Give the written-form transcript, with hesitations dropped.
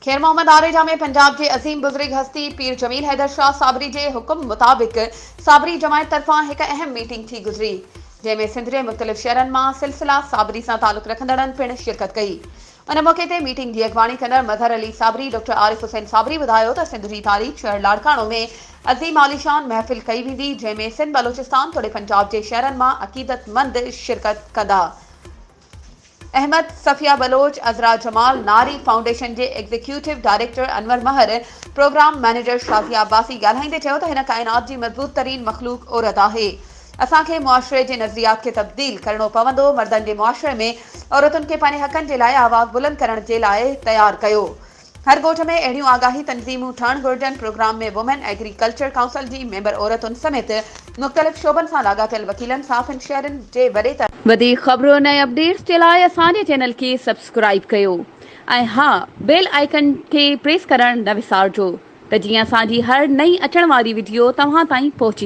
خير محمد آريجا ۾ پنجاب جي عظيم بزرگ هستي پير جميل حيدر شاهه صابري جي حڪم مطابق صابري جماعت طرفان هڪ اهم ميٽنگ ٿي گذري جنهن ۾ سنڌ جي مختلف شهرن مان سلسله صابري سان تعلق رکندڙن پڻ شرڪت ڪئي ان موقعي تي ميٽنگ جي اڳواڻي ڪندڙ مظهر علي صابري ڊاڪٽر عارف حسين صابري ٻڌايو ته سنڌ جي تاريخ شهر لاڙڪاڻو ۾ عظيم عاليشان محفل ڪئي ويندي جنهن ۾ سنڌ بلوچستان توڙي پنجاب جي شهرن مان عقيدتمند شرڪت ڪندا. احمد، صفيه بلوچ، عذرا جمال، ناري فائونڊيشن جي executive director Anwar Mehar, programme manager Shazia Abbasi ڳالهائيندي چيو ته هن ڪائنات جي مضبوط ترين مخلوق عورت آهي، اسان کي معاشري جي نظريات کي تبديل ڪرڻو پوندو، مردن جي معاشري ۾ عورتن کي پنهنجي حقن جي لاء آواز بلند ڪرڻ جي لاء تيار ڪيو. هر ڳوٺ ۾ اهڙيون آگاهي تنظيمون ٺهڻ گهرجن، پروگرام ۾ وومين ايگريڪلچر ڪائونسل جي ميمبر عورتن سميت مختلف شعبن سان لاڳاپيل وڪيلن، صحافين، شهرين جي وڏي وڌيڪ خبرن ۽ اپڊيٽس جي لاء اسان جي چينل کي سبسڪرائيب ڪيو ۽ ها بيل آئيڪن کي پريس ڪرڻ نه وسارجو ته جيئن اسان جي هر نئين اچڻ واري وڊيو توهان تائين پهچي.